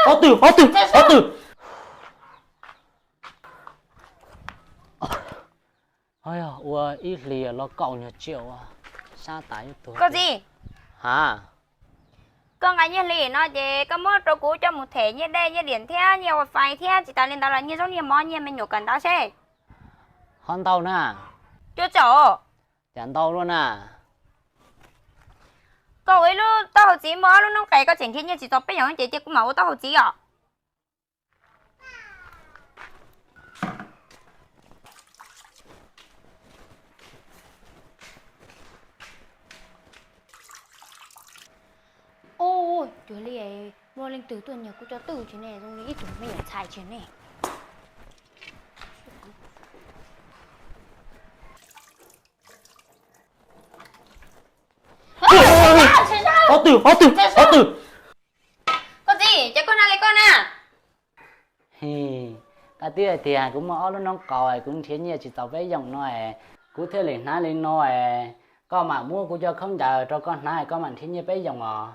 Ob tug, ob tug, ob tug. Ua ib hlis los kaum nyuag tsiaum, sab tas ib tug. Koj txiv, ha, koj nqa nyiaj hli no ces koj muab rau kuv coj mus them nyiaj dej nyiaj diam thiab nyiaj wifi thiab tsis tas li ntawd los nyiaj zaub nyiaj mov nyiaj me nyuam kawm ntawv seb. Ho ntau na? Cuaj caum. Cas ntau luaj na? Koj ua ib lub taub hau txiv muaj ob lub noob qes koj tseem nrhiav nyiaj tsis txaus peb yoos ces cia kuv mam ua taub hau txiv os. Ub, cuag li muaj leej twg tuaj nyiag kuv cov twj tsis ne, zoo li ib tug me nyuam ntxhais tsis ne. Ob tug, ob tug, ob tug. Koj txiv, ces koj hnav li koj na. Koj twb hais tias kuv muaj ob lub noob qes kuv nrhiav nyiaj tsis txaus peb yoos no es kuv thiaj li hnav li no es, koj mam muab kuv cov khaub ncaws rau koj hnav es koj mam nrhiav nyiaj peb yoos os.